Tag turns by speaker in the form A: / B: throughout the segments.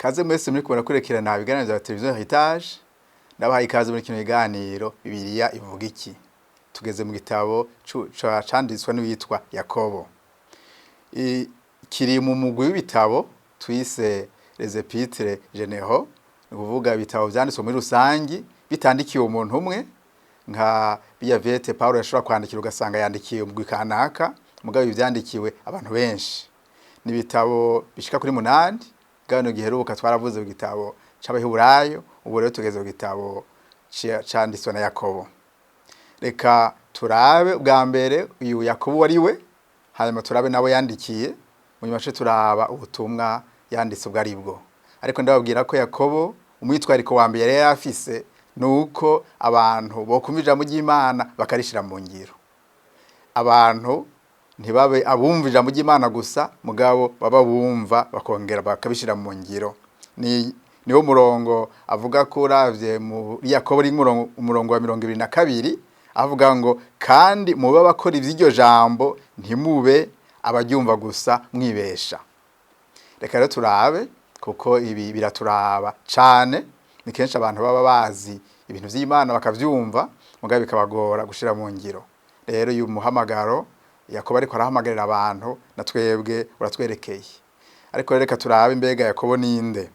A: Kaze mwese muri kubara kurekerana ibiganiro vya televiziyo Heritage. Ndabahaye ikaze muri kino kiganiro Bibiliya ivuga iki. Tugeze mu gitabo canditswe n'uwitwa Yakobo. Kiri mu mugwi w'ibitabo twise les épîtres généraux, ni ukuvuga ibitabo vyanditswe muri rusangi bitandikiwe umuntu umwe, nka biya vyete Paulo yashobora kwandikira ugasanga yandikiye umugwi kanaka, mugabo ibi vyandikiwe abantu benshi. Ni ibitabo bishika kuri 8. Gano giheruka twaravuze ku gitabo c'Abaheburayo, ubu rero tugeze ku gitabo canditswe na Yakobo. Reka turabe bwa mbere uyu Yakobo wari we, hanyuma turabe nabo yandikiye, mu nyuma turaba ubutumwa yanditse ubwo ari bwo. Ariko ndababwira ko Yakobo umwitwariko wa mbere yari afise nuko abantu bokumva ijambo ry'Imana bakarishira mu ngiro. Abantu ntibabe abumva ijambo ry'Imana gusa, mugabo baba bumva bakongera bakabishira mu ngiro. Ni niwo murongo avuga ko uravye mu Yakobo uri umurongo wa 22, avuga ngo: "Kandi mube abakora ivy'iryo jambo, ntimube abaryumva gusa mwibesha." Reka rero turabe, kuko ibi biraturaba cane. Ni kenshi abantu baba bazi ibintu vy'Imana bakavyumva, mugabo bikabagora gushira mu ngiro. Rero uyu muhamagaro Yakobo ariko arahamagarira abantu na twebwe uratwerekeye. Ariko reka turabe, mbega Yakobo ninde?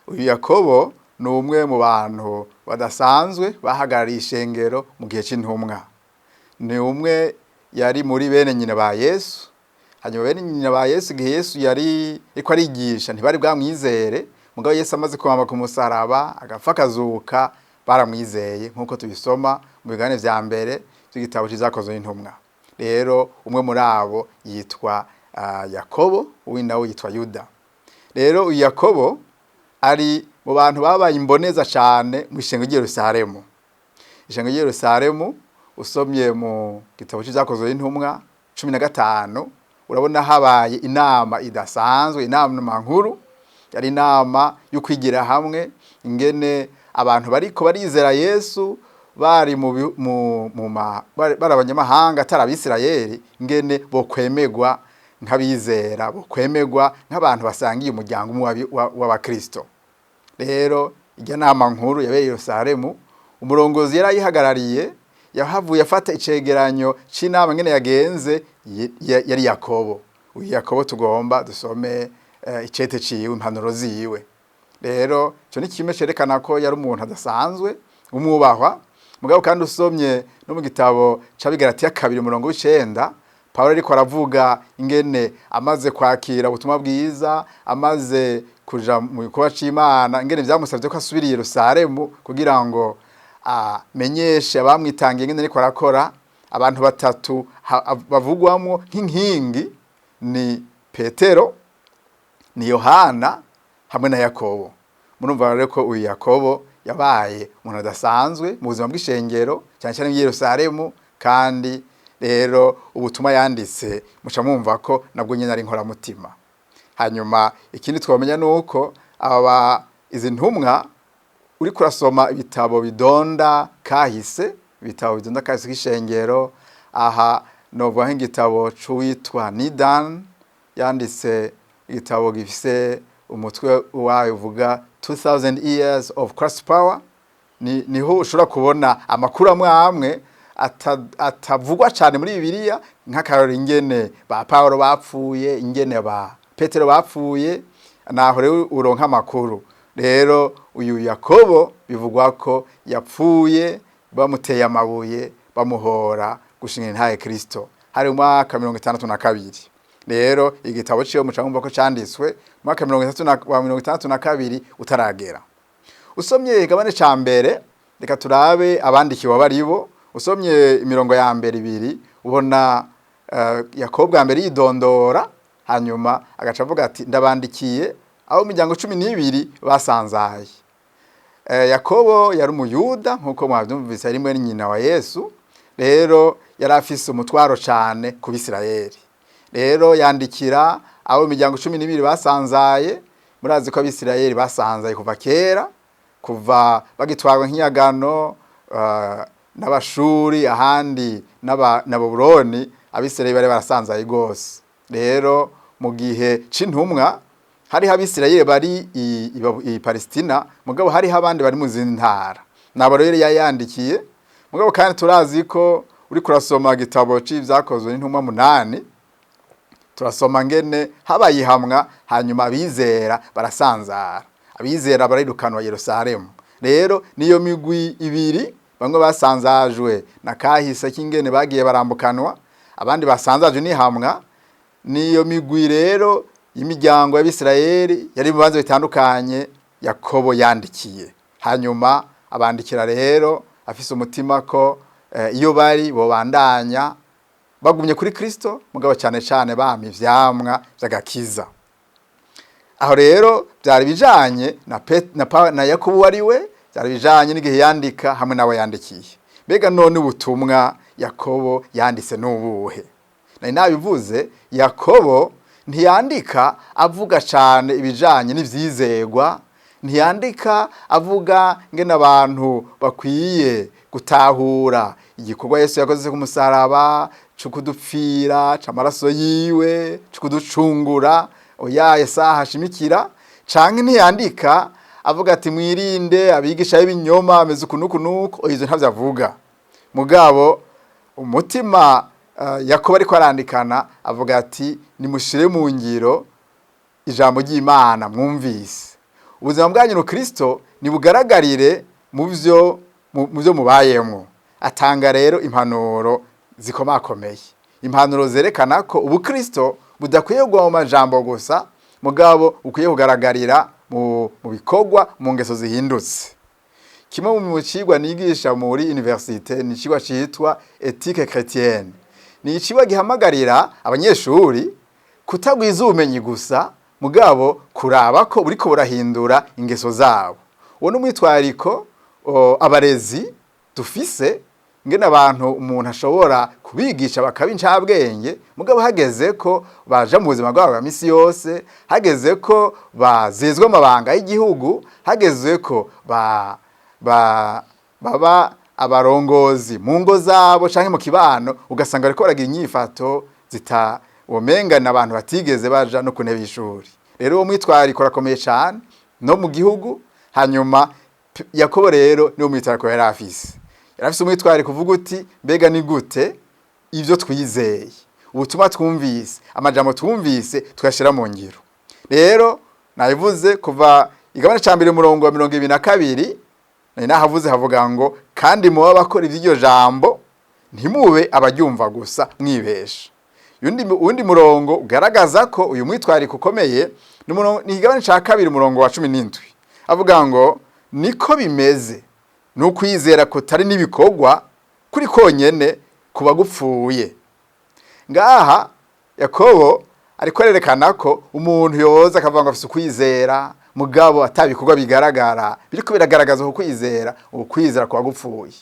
A: Uyu Yakobo ni umwe mu bantu badasanzwe bahagarariye ishengero mu gihe c'intumwa. Ni umwe yari muri bene nyina ba Yesu. Hanyuma bene nyina ba Yesu, igihe Yesu yari ariko arigisha, ntibari bwamwizere, mugabo Yesu amaze kubamba ku musaraba agapfa akazuka, baramwizeye, nk'uko tubisoma mu bigane vya mbere vy'igitabo c'Ivyakozwe n'Intumwa. Rero umwe muri abo yitwa Yakobo, uwundi nawe yitwa Yuda. Rero uyu Yakobo ari mu bantu babaye imboneza cane mu ishengero ry'i Yerusalemu. Ishengero ry'i Yerusalemu, usomye mu gitabo c'Ivyakozwe n'Intumwa 15, urabona habaye inama idasanzwe, inama nkuru. Yari inama yo kwigira hamwe ingene abantu bariko barizera Yesu bari mu bari abanyamahanga atari Abisirayeli, ingene bokwemegwa nk'abizera, bokwemegwa nk'abantu basangiye umuryango umwe w'abakristo. Rero irya nama nkuru yabereye i Yerusalemu, umurongozi yari ayihagarariye yahavuye afata icegeranyo c'inama ngene yagenze, yari Yakobo. Uyu Yakobo tugomba dusome icete ciwe, impanuro ziwe. Rero ico ni kimwe cerekana ko yari umuntu adasanzwe umwubahwa. Mugabo kandi usomye no mu gitabo c'Abigalatiya 2 umurongo w'9, Paulo ariko aravuga ingene amaze kwakira ubutumwa bwiza, amaze kuja mu gikorwa c'Imana, ingene vyamusavye ko asubira i Yerusalemu kugira ngo amenyeshe abamwitangiye ingene ariko arakora. Abantu batatu bavugwamwo nk'inkingi ni Petero, ni Yohana hamwe na Yakobo. Murumva rero ko uyu Yakobo yabaye umuntu adasanzwe mu buzima bw'ishengero, cyane cyane i Yerusalemu. Kandi rero ubutumwa yanditse muca mwumva ko nabwo nyine ari inkoramutima. Hanyuma ikindi twamenya nuko aba izi ntumwa, uri kurasoma ibitabo bidonda kahise, ibitabo bidonda kahise k'ishengero, aha novuga nk'igitabo c'uwitwa Nidan, yanditse igitabo gifise umutwe wayo uvuga 2000 Years of Christ Power. Niho ushobora kubona amakuru amwe amwe atavugwa cyane muri Bibiliya, nk'akarori ingene ba Paulo bapfuye, ingene ba Petero bapfuye. Naho rero uronka amakuru. Rero uyu Yakobo bivugwa ko yapfuye bamuteye amabuye, bamuhora gushinga intahe Kristo, hari mu mwaka 62. Rero igitabo ciwe muca mwumva ko canditswe mu mwaka wa 62 utaragera. Usomye igabane ca mbere, reka turabe abandikiwe abaribo. Usomye imirongo ya mbere ibiri, ubona Yakobo bwa mbere yidondora, hanyuma agaca avuga ati: "Ndabandikiye abo miryango 12 basanzaye." Yakobo yari Umuyuda, nk'uko mwavyumvise, ari mwene nyina wa Yesu. Rero yari afise umutwaro cane ku Bisirayeli. Rero yandikira abo miryango 12 basanzaye. Murazi ko Abisirayeli basanzaye kuva kera, kuva bagitwarwa nk'inyagano n'Abashuri, ahandi na Babuloni. Abisirayeli bari barasanzaye gose. Rero mu gihe c'intumwa Hariho Abisirayeli bari i Palestina, mugabo hariho abandi bari mu zindi ntara. Nabo rero yayandikiye. Mugabo kandi turazi ko uri kurasoma igitabo c'Ivyakozwe n'Intumwa 8, turasoma ngene habaye ihamwa, hanyuma abizera barasanzara, abizera barirukanwa Yerusalemu. Rero niyo migwi ibiri: bamwe basanzajwe na kahise k'ingene bagiye barambukanwa, abandi basanzajwe n'ihamwa. Niyo migwi rero y'imiryango y'Abisirayeli yari mu bibanza bitandukanye Yakobo yandikiye. Hanyuma abandikira rero afise umutima ko iyo bari bobandanya bagumye kuri Kristo, mugabo cyane cyane bama ivyamwa vy'agakiza. Aho rero byari bijanye na Yakobo wari we, byari bijanye n'igihe yandika hamwe nawe yandikiye. Mbega none ubutumwa Yakobo yanditse n'ubuhe? Nari nabivuze, Yakobo ntiyandika avuga cyane ibijanye n'ivyizegwa, ntiyandika avuga ngene abantu bakwiye gutahura igikorwa Yesu yakoze ku musaraba cyo kudupfira, c'amaraso yiwe, cyo kuducungura. Oya, saha ashimikira. Canke ntiyandika avuga ati: "Mwirinde abigisha b'ibinyoma ameze uku nuku nuku." Ivyo ntavyo avuga. Mugabo umutima Yakobo ariko arandikana, avuga ati: "Nimushire mu ngiro ijambo ry'Imana mwumvise. Ubuzima bwanyu no Kristo nibugaragarire mu byo mubayemwo." Atanga rero impanuro zikomakomeye, impanuro zerekana ko ubukristo budakwiye kugwa mu majambo gusa, mugabo ukwiye kugaragarira mu bikorwa, mu ngeso zihindutse. Kimwe mu cigwa nigisha muri université ni icigwa citwa éthique chrétienne. Ni icigwa gihamagarira abanyeshuri kutagwiza ubumenyi gusa, mugabo kuraba ko buriko burahindura ingeso zabo. Uwo ni umwitwariko abarezi dufise, ngene abantu umuntu ashobora kubigisha bakaba incabwenge, mugabo hageze ko baja mu buzima bwabo bwa misi yose, hageze ko bazezwa amabanga y'igihugu, hageze ko baba abarongozi mu ngo zabo canke mu kibano, ugasanga bariko baragira inyifato zita womengana abantu batigeze baja no ku ntebe y'ishuri. Rero uwo mwitwariko urakomeye cane no mu gihugu. Hanyuma Yakobo rero niwo mwitwariko yari afise. Yari afise umwitwariko uvuga uti: "Mbega ni gute ivyo twizeye, ubutumwa twumvise, amajambo twumvise, tuyashira mu ngiro?" Rero nabivuze, kuva igabane ca mbere umurongo wa 22, nari nahavuze, havuga ngo: "Kandi muba abakora ivy'iryo jambo, ntimube abaryumva gusa mwibesha." Uwundi murongo ugaragaza ko uyu mwitwariko ukomeye ni igabane ca kabiri umurongo wa 17, avuga ngo: "Niko bimeze ni ukwizera kutari n'ibikorwa kuri konyene kuba gupfuye." Ngaha Yakobo ariko arerekana ko umuntu yoza akavuga ngo afise ukwizera, mugabo atabikorwa bigaragara biriko biragaragaza uko kwizera, ukwizera kuba gupfuye.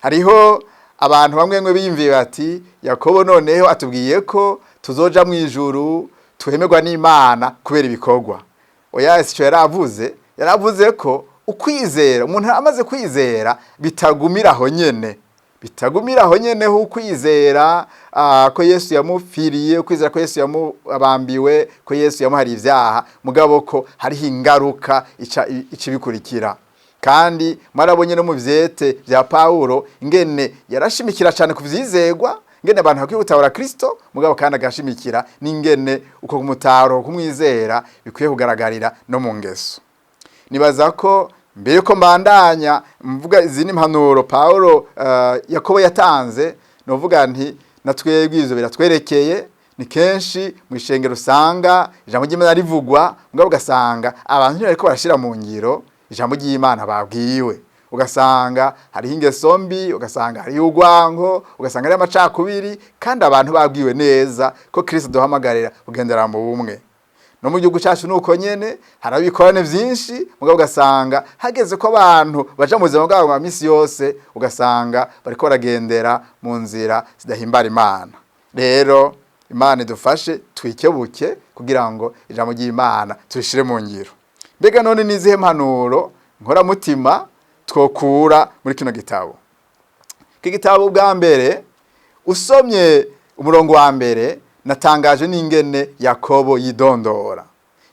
A: Hariho abantu bamwe bamwe biyumviye bati: "Yakobo noneho atubwiye ko tuzoja mu ijuru, twemerwa n'Imana kubera ibikorwa." Oya, sico yaravuze. Yaravuze ko ukwizera, umuntu amaze kwizera, bitagumira aho nyene, bitagumira aho nyene ho ukwizera ko Yesu yamupfiriye, ukwizera ko Yesu yamubambiwe, ko Yesu yamuhariye ivyaha, mugabo ko hariho ingaruka ica ica ibikurikira. Kandi mwarabonye no mu vyete vya Pawulo ingene yarashimikira cyane ku vyizegwa, ingene abantu bakwiye gutahura Kristo, mugabo kandi agashimikira n'ingene uko kumutahura, kumwizera bikwiye kugaragarira no mu ngeso. Nibaza ko mbere yuko mbandanya mvuga izindi mpanuro Paulo Yakobo yatanze, novuga nti na twebwe ivyo biratwerekeye. Ni kenshi mu ishengero usanga ijambo ry'Imana rivugwa, mugabo ugasanga abantu ntibariko barashira mu ngiro ijambo ry'Imana babwiwe. Ugasanga hariho ingeso mbi, ugasanga hariho urwango, ugasanga hariho amacakubiri, kandi abantu babwiwe neza ko Kristo duhamagarira kugendera mu bumwe. No mu gihugu cyacu nuko nyene, hari ibikorane vyinshi, mugabo ugasanga hageze ko abantu baja mu buzima bwabo bwa misi yose, ugasanga bariko baragendera mu nzira zidahimbara Imana. Rero Imana idufashe twikebuke kugira ngo ijambo ry'Imana turishire mu ngiro. Mbega none nizihe mpanuro nkoramutima twokura muri kino gitabo? Iki gitabo, bwa mbere usomye umurongo wa mbere, natangaje n'ingene Yakobo yidondora.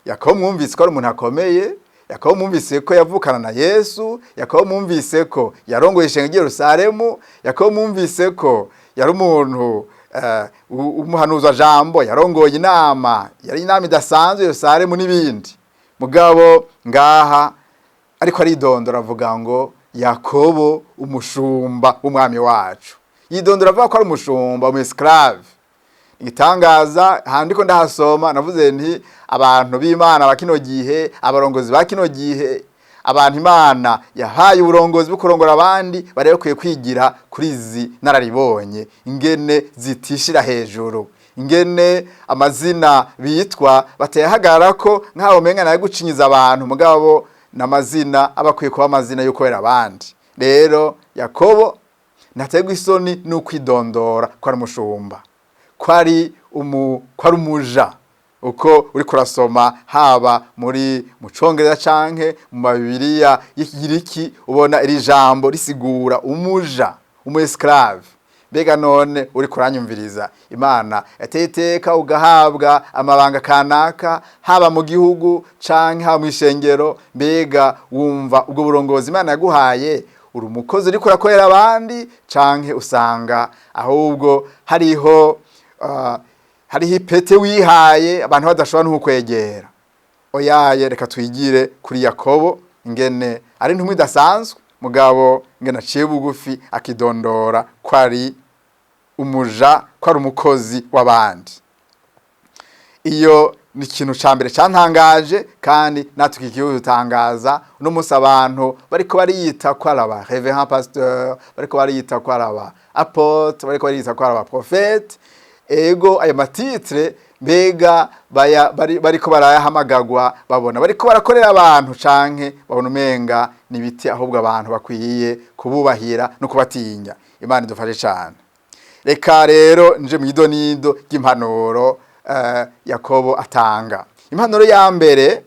A: Yakobo mwumvise ko ari umuntu akomeye, Yakobo mwumvise ko yavukana na Yesu, Yakobo mwumvise ko yarongoye ishengero ry'i Yerusalemu, Yakobo mwumvise ko yari umuntu umuhanuzi wa jambo, yarongoye inama, yari inama idasanzwe Yerusalemu n'ibindi. Mugabo ngaha ariko aridondora avuga ngo Yakobo umushumba w'umwami wacu. Yidondora avuga ko ari umushumba, umu esclave. Igitangaza handiko ndahasoma navuze nti abantu b'Imana ba kino gihe, abarongozi ba kino gihe, abantu Imana yahaye uburongozi bwo kurongora abandi, bari bakwiye kwigira kuri izi nararibonye ingene zitishira hejuru, ingene amazina bitwa batayahagarara ko nk'aho umenga nayo gucinyiza abantu, mugabo n'amazina aba akwiye kuba amazina yo kubera abandi. Rero Yakobo ntaterwa isoni n'ukwidondora ko ari umushumba, ko ari umuja. Uko uri kurasoma haba muri mu Congereza canke mu mabibiriya y'Ikigiriki, ubona iri jambo risigura umuja, umu esclave. Mbega none uri kuranyumviriza, Imana yateye iteka ugahabwa amabanga kanaka, haba mu gihugu canke haba mw'ishengero, mbega wumva ubwo burongozi Imana yaguhaye uri umukozi uriko urakorera abandi, canke usanga ahubwo hariho ipete wihaye abantu badashobora n'ukwegera? Oyaye, reka twigire kuri Yakobo ingene ari intumwa idasanzwe, mugabo ingene aciye bugufi akidondora ko ari umuja, ko ari umukozi w'abandi. Iyo ni ikintu ca mbere cantangaje, kandi natwe iki dutangaza. Uno munsi abantu bariko bariyita ko ari aba révérend pasteur, bariko bariyita ko ari aba apôtre, bariko bariyita ko ari aba prophète. Ego, ayo ma titres mbega bariko barayahamagagwa, babona bariko barakorera abantu, canke babona umenga nibiti ahubwo abantu bakwiye kububahira no kubatinya? Imana idufashe cane. Reka rero nje mu idonido ry'impanuro Yakobo atanga. Impanuro ya mbere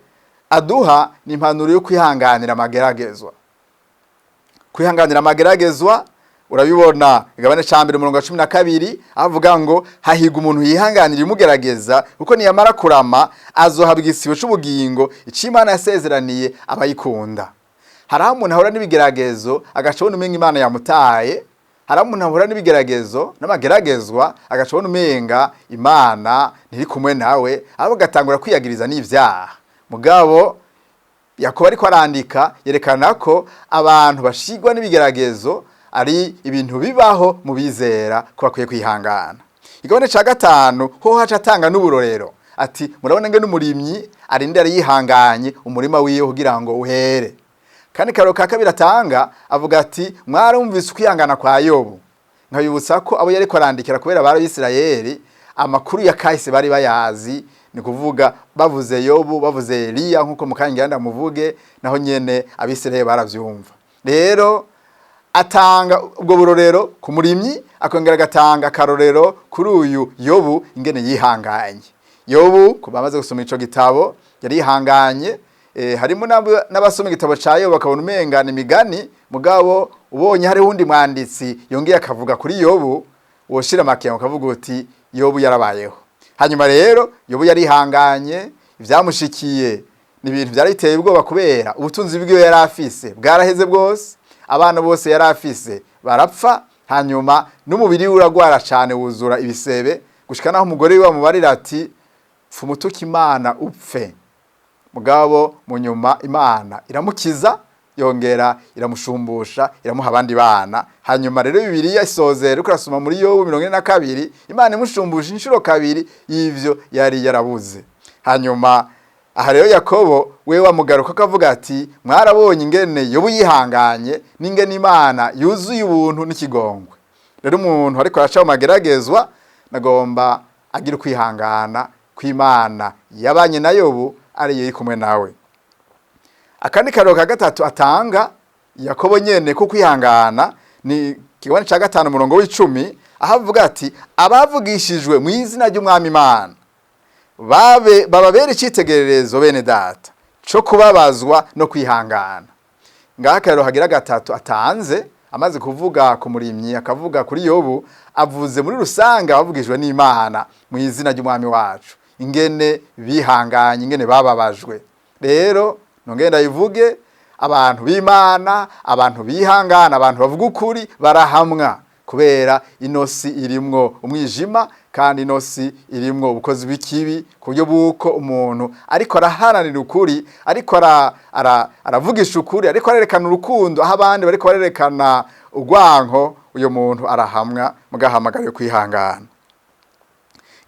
A: aduha ni impanuro yo kwihanganira amageragezwa. Kwihanganira amageragezwa urabibona igabane ca mbere umurongo wa 12, avuga ngo hahirwa umuntu yihanganira imugerageza, kuko niyamara kurama azohabwa igisibo c'ubugingo ico Imana yasezeraniye abayikunda. Hari aho umuntu ahura n'ibigeragezo agaca abona umenga Imana yamutaye. Hari aho umuntu ahura n'ibigeragezo n'amageragezwa agaca abona umenga Imana ntiri kumwe nawe, ahubwo agatangura kwiyagiriza n'ivyaha. Mugabo Yakobo ariko arandika yerekana ko abantu bashigwa n'ibigeragezo ari ibintu bibaho mu bizera, ko bakwiye kwihangana. Igabane ca gatanu ho haca atanga n'uburorero, ati murabona nge n'umurimyi arindira yihanganye umurima wiwe kugira ngo uhere. Kandi karo ka kabiri atanga avuga ati mwarumvise ukwihangana kwa Yobu. Nkabibutsa ko abo yariko arandikira, kubera bari Abisirayeli, amakuru ya kahise bari bayazi. Ni kuvuga bavuze Yobu, bavuze Eliya, nkuko mukanya ndamuvuge, naho nyene Abisirayeli baravyumva. Rero atanga ubwo burorero ku murimyi, akongera agatanga akarorero kuri uyu Yobu ingene yihanganye. Yobu, ku bamaze gusoma ico gitabo, yari yihanganye. Harimo n'abasoma igitabo ca Yobu bakabona umenga ni imigani, mugabo ubonye hariho uwundi mwanditsi yongeye akavuga kuri Yobu, woshira amakenga ukavuga uti Yobu yarabayeho. Hanyuma rero Yobu yarihanganye. Ivyamushikiye ni ibintu vyari biteye ubwoba, kubera ubutunzi bwiwe yari afise bwaraheze bwose, abana bose yari afise barapfa, hanyuma n'umubiri we uragwara cane wuzura ibisebe, gushika naho umugore wiwe amubarira ati pfumutuka Imana upfe. Mugabo mu nyuma Imana iramukiza, yongera iramushumbusha, iramuha abandi bana. Hanyuma rero Bibiliya isozera, uriko urasoma muri Yobu 42, Imana imushumbusha inshuro kabiri y'ivyo yari yarabuze. Hanyuma aha rero Yakobo we wamugaruka akavuga ati mwarabonye ingene Yobu yihanganye n'ingene Imana yuzuye ubuntu n'ikigongwe. Rero umuntu ariko araca mu mageragezwa, nagomba agira ukwihangana kw'Imana yabanye na Yobu ariyo iri kumwe nawe. Akandi karoro ka gatatu atanga Yakobo nyene ko kwihangana ni kigabane ca gatanu umurongo w'10, aho avuga ati abavugishijwe mu izina ry'Umwami Imana babe bababere icitegererezo, bene data, co kubabazwa no kwihangana. Ngaha akarero hagira gatatu atanze, amaze kuvuga ku murimyi akavuga kuri Yobu, avuze muri rusange abavugishijwe n'Imana mu izina ry'Umwami wacu. Ingene bihanganye, ingene bababajwe. Rero nongere ndayivuge: abantu b'Imana, abantu bihangana, abantu bavuga ukuri barahamwa, kubera ino si irimwo umwijima, kandi ino si irimwo ubukozi bw'ikibi, ku buryo bw'uko umuntu ariko araharanira ukuri, ariko aravugisha ukuri, ariko arerekana urukundo aho abandi bariko barerekana urwanko, uyo muntu arahamwa, mugahamagara kwihangana.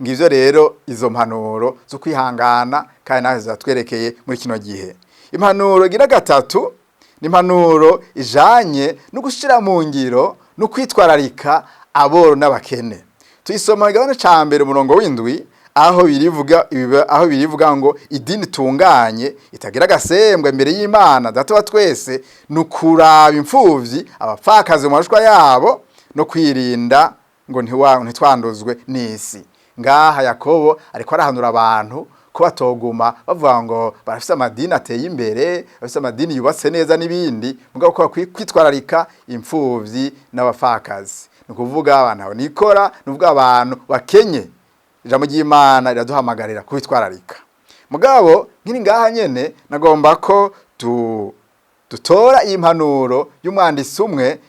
A: Ngivyo rero izo mpanuro zo kwihangana, kandi nawe zatwerekeye muri kino gihe. Impanuro igira gatatu ni impanuro ijanye no gushira mu ngiro no kwitwararika aboro n'abakene. Tuyisoma mu gabane ca mbere, umurongo w'7, aho birivuga ngo: "Idini itunganye itagira agasembwa imbere y'Imana Data wa twese ni ukuraba imfuvyi, abapfakazi mu marushwa yabo, no kwirinda ngo ntitwanduzwe n'isi." Ngaha Yakobo ariko arahanura abantu ko batoguma bavuga ngo barafise amadini ateye imbere, barafise amadini yubatse neza n'ibindi, mugabo ko bakwiye kwitwararika imfuvyi n'abapfakazi. Ni ukuvuga abantu aho nikora, ni ukuvuga abantu bakenye. Ijambo ry'Imana riraduhamagarira kubitwararika. Mugabo nkiri ngaha nyene, nagomba ko dutora iyi mpanuro y'umwanditsi umwe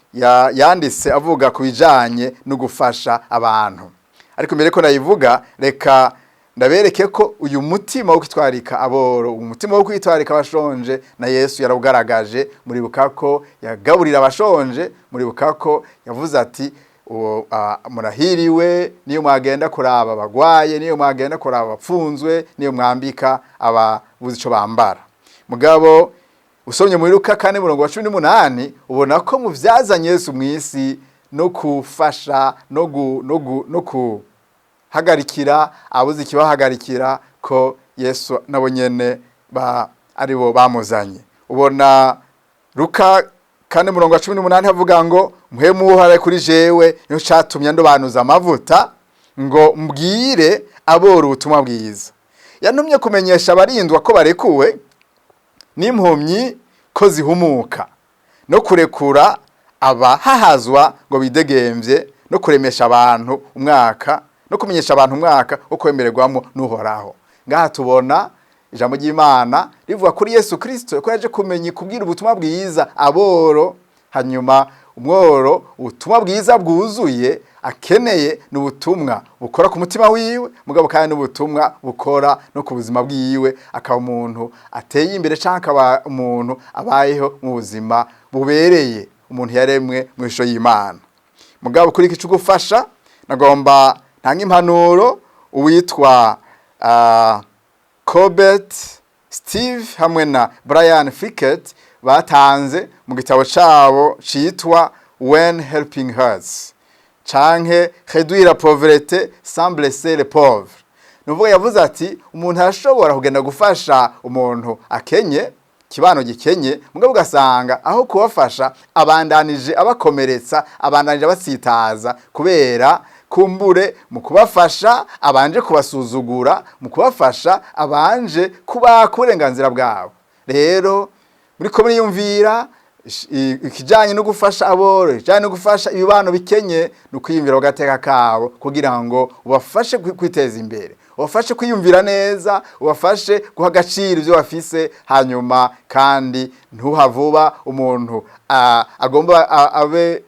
A: yanditse avuga ku bijanye no gufasha abantu. Ariko mbere ko nayivuga, reka ndabereke ko uyu mutima wo kwitwararika aboro, umutima wo kwitwararika abashonje, na Yesu yarawugaragaje. Muribuka ko yagaburira abashonje. Muribuka ko yavuze ati: "Murahiriwe niyo mwagenda kuraba abagwaye, niyo mwagenda kuraba abapfunzwe, niyo mwambika ababuze ico bambara." Mugabo usomye muri Luka 4 murongo wa 18, ubona ko mu vyazanye Yesu mw'isi no kufasha no kuhagarikira abuze ikibahagarikira, ko Yesu nabo nyene aribo bamuzanye. Ubona Luka 4 murongo wa 18 havuga ngo: "Mpwemu w'Uhoraho kuri jewe, niyo catumye ndobanuza amavuta ngo mbwire aboro ubutumwa bwiza. Yantumye kumenyesha abarindwa ko barekuwe, n'impumyi ko zihumuka, no kurekura abahahazwa ngo bidegemvye, no kuremesha abantu umwaka, no kumenyesha abantu umwaka wo kwemererwamo n'Uhoraho." Ngaha tubona ijambo ry'Imana rivuga kuri Yesu Kristo ko yaje kumenya kubwira ubutumwa bwiza aboro. Hanyuma umworo, ubutumwa bwiza bwuzuye akeneye ni ubutumwa bukora ku mutima wiwe, mugabo kandi n'ubutumwa bukora no ku buzima bwiwe, akaba umuntu ateye imbere canke akaba umuntu abayeho mu buzima bubereye umuntu yaremwe mu ishusho y'Imana. Mugabo kuri iki cyo gufasha, nagomba ntanga impanuro uwitwa Corbett Steve hamwe na Brian Fikkert batanze mu gitabo cabo citwa When Helping Hurts canke Réduire la pauvreté sans blesser les pauvres. Nuvuga yavuze ati: umuntu arashobora kugenda gufasha umuntu akenye, kibano gikenye, mugabo ugasanga aho kubafasha abandanije abakomeretsa, abandanije abatsitaza, kubera kumbure mu kubafasha abanje kubasuzugura, mu kubafasha abanje kubaka uburenganzira bwabo. Rero muri ko muriyumvira ikijanye no gufasha aboro, ikijanye no gufasha ibibano bikenye, no kwiyumvira agateka kabo, kugira ngo ubafashe kwiteza imbere, ubafashe kwiyumvira neza, ubafashe guha agaciro ivyo bafise. Hanyuma kandi ntuhavuba umuntu agomba abe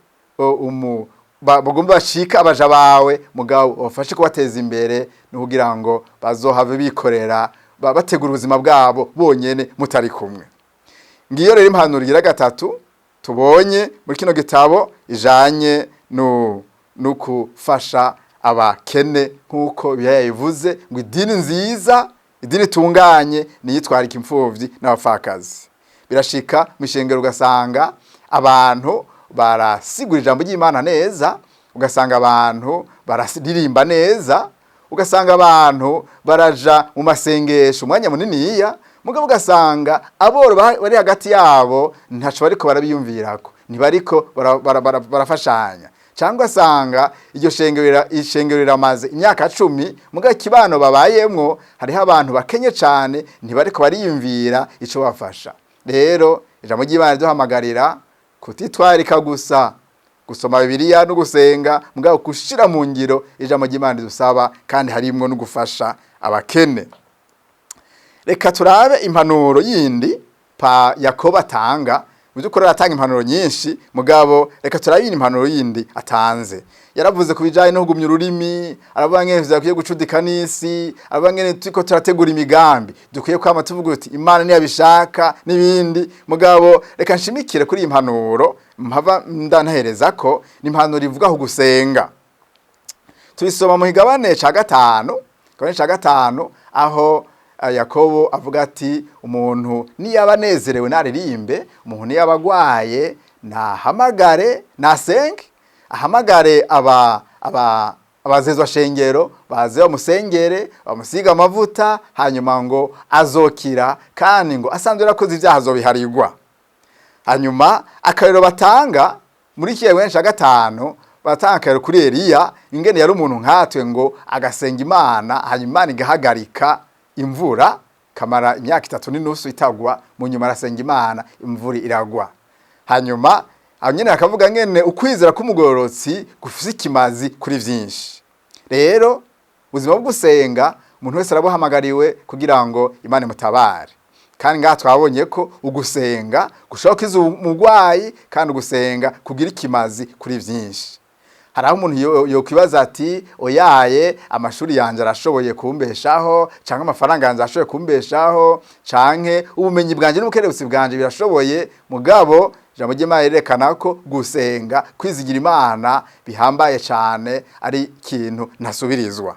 A: bagomba bashika abaja bawe, mugabo ubafashe kubateza imbere, no kugira ngo bazohave bikorera, bategura ubuzima bwabo bonyene mutari kumwe. Ngiyo rero impanuro igira gatatu tubonye muri kino gitabo, ijanye no gufasha abakene, nk'uko Bibiliya yabivuze ngo idini nziza, idini itunganye, niyitwarika imfuvyi n'abapfakazi. Birashika mu ishengero ugasanga abantu barasigura ijambo ry'Imana neza, ugasanga abantu bararirimba neza, ugasanga abantu baraja mu masengesho umwanya muniniya, mugabo ugasanga aboro bari hagati yabo ntaco bariko barabiyumvirako, ntibariko barafashanya, cyangwa asanga iryo shengero, ishengero riramaze imyaka 10, mugabo ikibano babayemwo hariho abantu bakenye cane, ntibariko bariyumvira ico bafasha. Rero ijambo ry'Imana riduhamagarira kutitwarika gusa gutanga, Gusoma Bibiliya no gusenga, mugabo gushira mu ngiro ijambo ry'Imana ridusaba, kandi harimwo no gufasha abakene. Reka turabe impanuro yindi pa Yakobo atanga. Mu by'ukuri aratanga impanuro nyinshi, mugabo reka turabe iyi impanuro yindi atanze. Yaravuze ku bijanye no kugumya ururimi, aravuga ngene vyakwiye gucudika n'isi, aravuga ngene turiko turategura imigambi dukwiye kwama tuvuga uti Imana niyabishaka n'ibindi. Mugabo reka nshimikire kuri iyi mpanuro mpava ndantahereza ko ni impanuro ivuga ku gusenga. Tubisoma mu kigabane ca gatanu, kigabane ca gatanu, aho Yakobo avuga ati: "Umuntu niyaba anezerewe naririmbe, umuntu niyaba agwaye nahamagare, nasenge, ahamagare aba abazezwa shengero baze bamusengere, bamusiga amavuta, hanyuma ngo azokira, kandi ngo asanzwe yarakoze ibyaha azobiharirwa." Hanyuma akarero batanga muri iki kigabane ca gatanu, batanga akarero kuri Eliya, ingene yari umuntu nkatwe, ngo agasenga Imana, hanyuma Imana igahagarika imvura kamara imyaka 3.5 itagwa. Mu nyuma arasenga Imana, imvura iragwa. Hanyuma aho nyene akavuga ngene ukwizera k'umugororotsi gufise ikimazi kuri vyinshi. Rero ubuzima bwo gusenga, umuntu wese arabuhamagariwe kugira ngo Imana imutabare. Kandi ngaha twabonye ko ugusenga gushobora gukiza umurwayi, kandi ugusenga kugira ikimazi kuri vyinshi. Hari aho umuntu yokwibaza ati: "Oyaye, amashuri yanje arashoboye kumbeshaho, canke amafaranga yanje arashoboye kumbeshaho, canke ubumenyi bwanje n'ubukerebutsi bwanje birashoboye." Mugabo ijambo ry'Imana rirerekana ko gusenga, kwizigira Imana bihambaye cane, ari ikintu ntasubirizwa.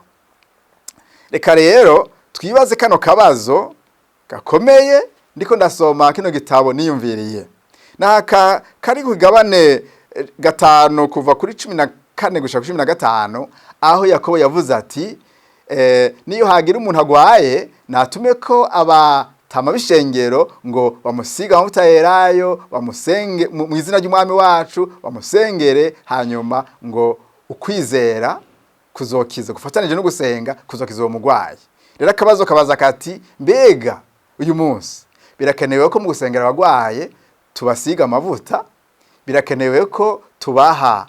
A: Reka rero twibaze kano kabazo gakomeye. Ndiko ndasoma kino gitabo niyumviriye naka kari ku kigabane 5, kuva kuri 14 gushika kuri 15, aho Yakobo yavuze ati: "Niyo hagira umuntu agwaye, natume ko abatama b'ishengero ngo bamusiga amavuta yerayo, bamusenge mu izina ry'Umwami wacu, bamusengere, hanyuma ngo ukwizera kuzokiza gufatanije no gusenga kuzokiza uwo mugwayi." Rero akabazo kabaza kati: mbega uyu munsi birakenewe ko mu gusengera abagwaye tubasiga amavuta? Birakenewe ko tubaha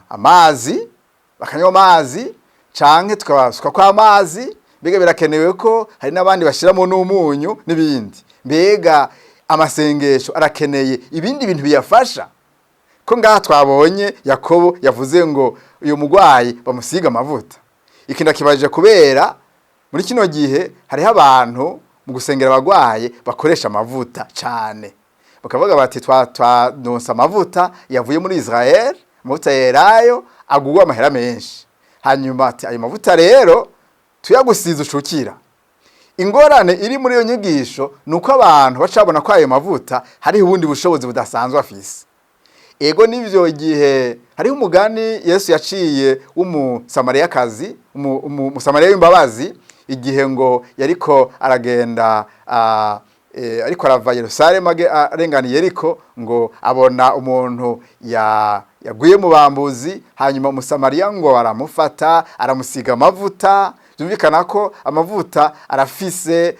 A: amazi bakanywa amazi, canke tukabasuka ko amazi? Mbega birakenewe ko hari n'abandi bashiramo n'umunyu n'ibindi? Mbega amasengesho arakeneye ibindi bintu biyafasha, ko ngaha twabonye Yakobo yavuze ngo uyu mugwayi bamusiga amavuta? Iki ndakibajije kubera muri kino gihe hariho abantu mu gusengera abagwaye bakoresha amavuta cane, bakavuga bati: "Twadonse amavuta yavuye muri Israel, amavuta yerayo agugwa amahera menshi." Hanyuma ati: "Ayo mavuta rero tuyagusize ucukira." Ingorane iri muri iyo nyigisho ni uko abantu bacabona ko ayo mavuta hariho ubundi bushobozi budasanzwe afise. Ego nivyo, igihe hariho umugani Yesu yaciye w'Umusamariyakazi, Umusamariya w'imbabazi, igihe ngo yariko aragenda ariko arava Yerusalemu arenganiye Yeriko, ngo abona umuntu yaguye mu bambuzi, hanyuma Umusamariya ngo aramufata, aramusiga amavuta. Byumvikana ko amavuta arafise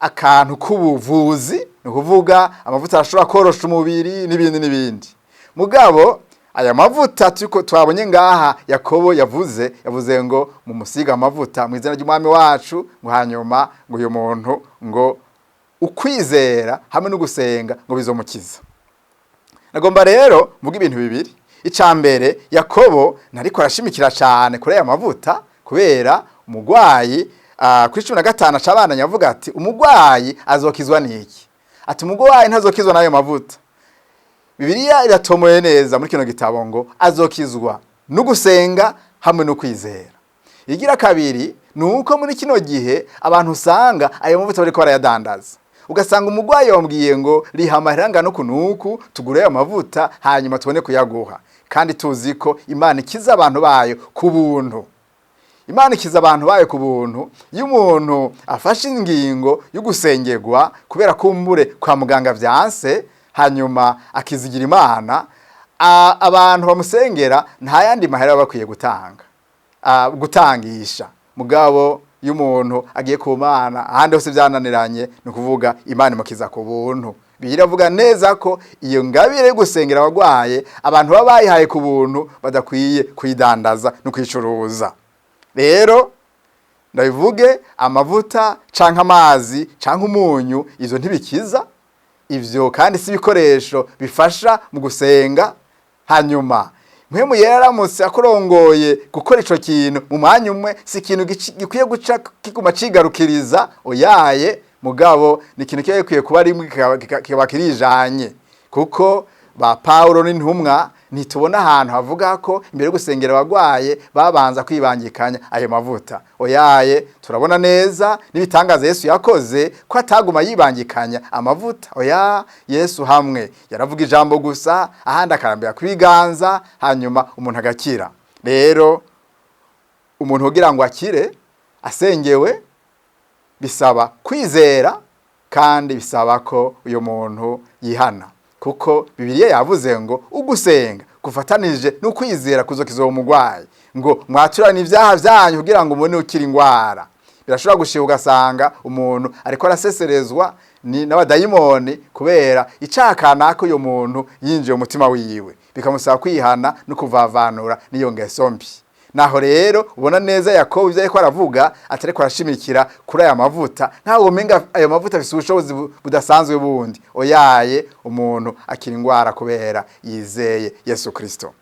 A: akantu k'ubuvuzi, ni ukuvuga amavuta arashobora korosha umubiri n'ibindi n'ibindi. Mugabo aya mavuta turiko twabonye ngaha Yakobo yavuze ngo mumusiga amavuta mu izina ry'Umwami wacu, ngo hanyuma ngo uyu muntu ngo ukwizera hamwe no gusenga ngo bizomukiza. Nagomba rero mvuga ibintu bibiri. Ica mbere, Yakobo ntariko arashimikira cyane kuri aya mavuta, kubera umugwayi kuri 15 acabandanya avuga ati: "Umugwayi azokizwa n'iki?" Ati: "Umugwayi ntazokizwa n'ayo mavuta." Bibiliya iratomoye neza muri kino gitabo ngo azokizwa no gusenga hamwe no kwizera. Igira kabiri ni uko muri kino gihe abantu usanga ayo mavuta bariko barayadandaza, ugasanga umugwayi wambwiye ngo riha amahera angana uku nuku, tugure ayo mavuta, hanyuma tubone kuyaguha. Kandi tuzi ko Imana ikiza abantu bayo ku buntu. Imana ikiza abantu bayo ku buntu. Iyo umuntu afashe ingingo yo gusengerwa kubera kumbure kwa muganga vyanse, hanyuma akizigira Imana, abantu bamusengera nta yandi mahera baba bakwiye gutanga, gutangisha. Mugabo iyo umuntu agiye ku Mana ahandi hose byananiranye, ni ukuvuga Imana imukiza ku buntu. Biravuga neza ko iyo ngabire yo gusengera abagwaye abantu baba bayihaye ku buntu badakwiye kuyidandaza no kuyicuruza. Rero ndabivuge, amavuta canke amazi canke umunyu, ivyo ntibikiza, ivyo kandi si ibikoresho bifasha mu gusenga. Hanyuma Mpwemu Yera aramutse akurongoye gukora ico kintu mu mwanya umwe, si ikintu gikwiye guca kiguma cigarukiriza, oyaye, mugabo ni ikintu kiba gikwiye kuba rimwe kikaba kirijanye. Kuko ba Paulo n'intumwa ntitubona ahantu havuga ko imbere yo gusengera abagwaye babanza kwibangikanya ayo mavuta, oyaye. Turabona neza n'ibitangaza Yesu yakoze ko ataguma yibangikanya amavuta, oya. Yesu hamwe yaravuga ijambo gusa, ahandi akarambira kwiganza, hanyuma umuntu agakira. Rero umuntu kugira ngo akire asengewe bisaba kwizera, kandi bisaba ko uyu muntu yihana, kuko Bibiliya yavuze ngo ugusenga gufatanije n'ukwizera kuzokiza uwo mugwayi, ngo mwaturane ibyaha byanyu kugira ngo mubone ukira ingwara. Birashobora gushika ugasanga umuntu ariko araseserezwa ni n'abadayimoni kubera icaha kanaka uyu muntu yinjiye mu mutima wiwe, bikamusaba kwihana no kuvavanura n'iyo ngeso mbi. Naho rero ubona neza Yakobo ivyo ariko aravuga atariko arashimikira kuri aya mavuta, nkaho womenga ayo mavuta afise ubushobozi budasanzwe bundi, oyaye. Umuntu akira ingwara kubera yizeye Yesu Kristo.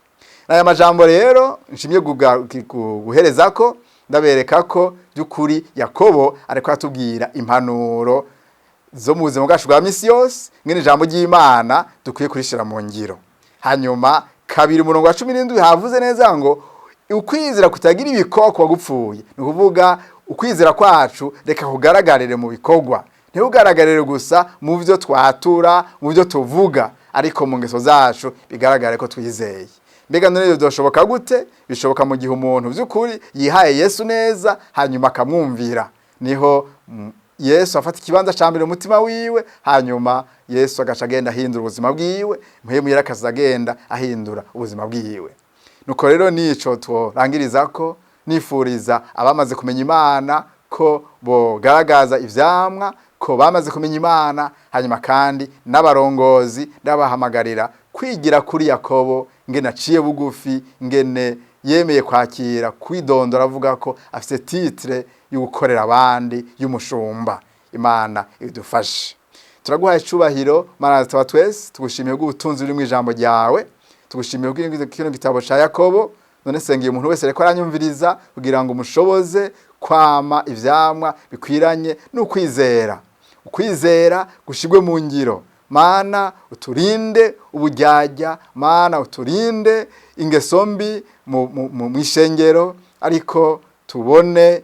A: N'aya majambo rero nshimye guhereza ko ndabereka ko by'ukuri Yakobo ariko atubwira impanuro zo mu buzima bwacu bwa misi yose, ngene ijambo ry'Imana dukwiye kurishira mu ngiro. Hanyuma 2 umurongo wa 17 havuze neza ngo ukwizera kutagira ibikorwa kuba gupfuye. Ni ukuvuga ukwizera kwacu reka kugaragarire mu bikorwa, ntibugaragarire gusa mu byo twatura, mu byo tuvuga, ariko mu ngeso zacu bigaragare ko twizeye. Mbega none byoshoboka gute? Bishoboka mu gihe umuntu by'ukuri yihaye Yesu neza, hanyuma akamwumvira. Niho Yesu afata ikibanza ca mbere mu mutima wiwe, hanyuma Yesu agaca agenda ahindura ubuzima bwiwe, Mpwemu Yera akaza agenda ahindura ubuzima bwiwe. Nuko rero nico tworangiriza ko nifuriza abamaze kumenya Imana ko bogaragaza ivyamwa ko bamaze kumenya Imana. Hanyuma kandi n'abarongozi ndabahamagarira kwigira kuri Yakobo, ngene aciye bugufi, ngene yemeye kwakira kwidondora avuga ko afise titre yo gukorera abandi y'umushumba. Imana idufashe. Turaguhaye icubahiro, Mana tuba twese, tugushimiye bw'ubutunzi buri mu ijambo ryawe, tugushimiye kino gitabo ca Yakobo. None sengeye umuntu wese ariko aranyumviriza kugira ngo umushoboze kwama ivyamwa bikwiranye n'ukwizera, ukwizera gushigwe mu ngiro. Mana uturinde uburyarya, Mana uturinde ingeso mbi mu ishengero, ariko tubone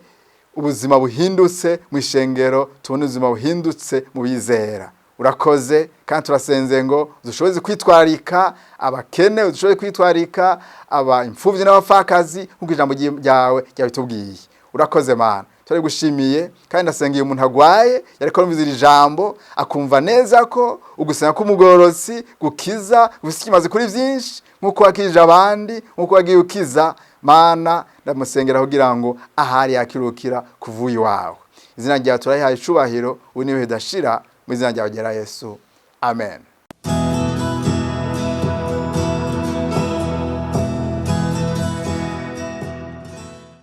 A: ubuzima buhindutse mu ishengero, tubone ubuzima buhindutse mu bizera. Urakoze, kandi turasenze ngo dushoboze kwitwarika abakene, dushoboze kwitwarika aba imfuvyi n'abapfakazi nk'uko ijambo ryawe ryabitubwiye. Urakoze Mana, turabigushimiye. Kandi ndasengeye umuntu agwaye yariko arumviza iri jambo, akumva neza ko ugusenga k'umugororotsi gukiza, gufise ikimazi kuri vyinshi, nk'uko wakije abandi, nk'uko wagiye ukiza. Mana, ndamusengera kugira ngo ahari yakirukira kuvuye iwawe. Izina ryawe turayihaye icubahiro, ubu niwe bidashira, mu izina ryawe ryera Yesu, amen.